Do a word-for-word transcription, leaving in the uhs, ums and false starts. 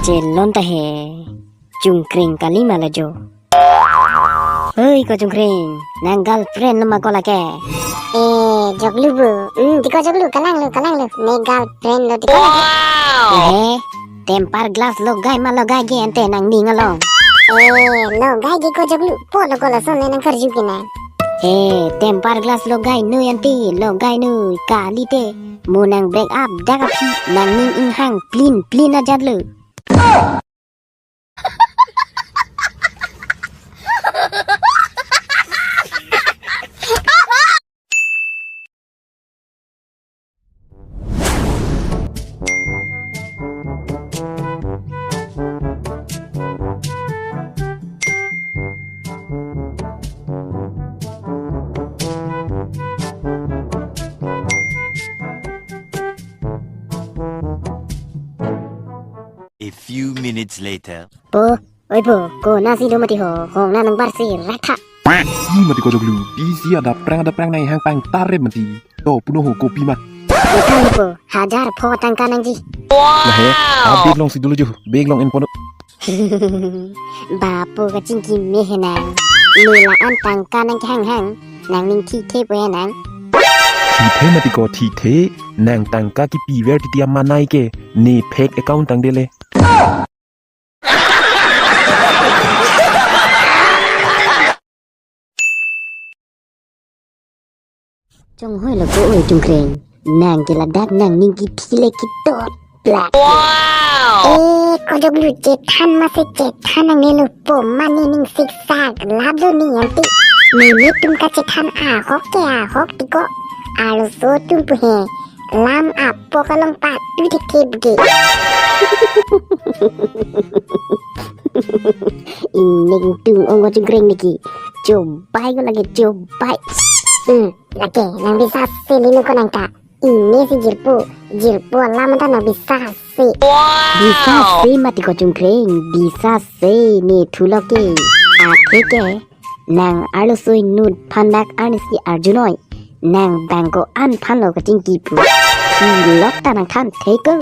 Chelon ta he. Chungkring kali ma lo jo. Hei ko Chungkring, nang girlfriend lo ma ko lake? Eh, Joglu bu. Hmm, tiko Joglu, kalang lo, kalang lo. Ne girlfriend lo tiko lake. Wow. Eh, temper glass logai ma logai ge ante nangning along. Eh, logai ge ko Joglu, po lo ko lason ne nang karju ke nang. Eh, temper glass logai noi ante, logai noi, kalite. Mo nang break up dak aphi, nangning inghang plin plin ajat lo. A few minutes later. Po, oi po, konatsi do mati ho, hong na nang barsi rak tha. Si mati ko Joglu, di si ada prank ada prank nai hang pang taret mati. To puno ho kopi ma. Utang po, hajar pho tangka nangji. Lahe, ha bag alongsi dolo jo, bag along en pono. Bapo kachingki me he nang. Ne la-an tangka nang kehang hang, nangning thithe po he nang. Thithe mati ko thithe, nang tangka kipi ver titi amanai ke, ne fake account tangdele. Chonghoi lo ko oi Chungkring. Nang ke ladak nangning kithi le kitot plak. Wow! Eh, ko Joglu chethan ma se chethan nangne lo po mane ning siksak lap lo ni ante. Netum kachethan ahok ke ahok tiko. Arloso atum pu he. Lam apok along patu thekthe buke. Ingning tung ong ko Chungkring niki. Chobai ko lake chobai. Hmm, lake nang bisa se lino ko nang ta. Ini si jirpo, jirpo alam ta nang bisa se. Wow! Bisa se mati ko Chungkring, bisa se ne thu lo ke. Athe ke. Nang arloso inut phan dak arnisi arjunoi. Nang bang ko-an phan lo kachingki pu. Hilot ta nang than thek ko.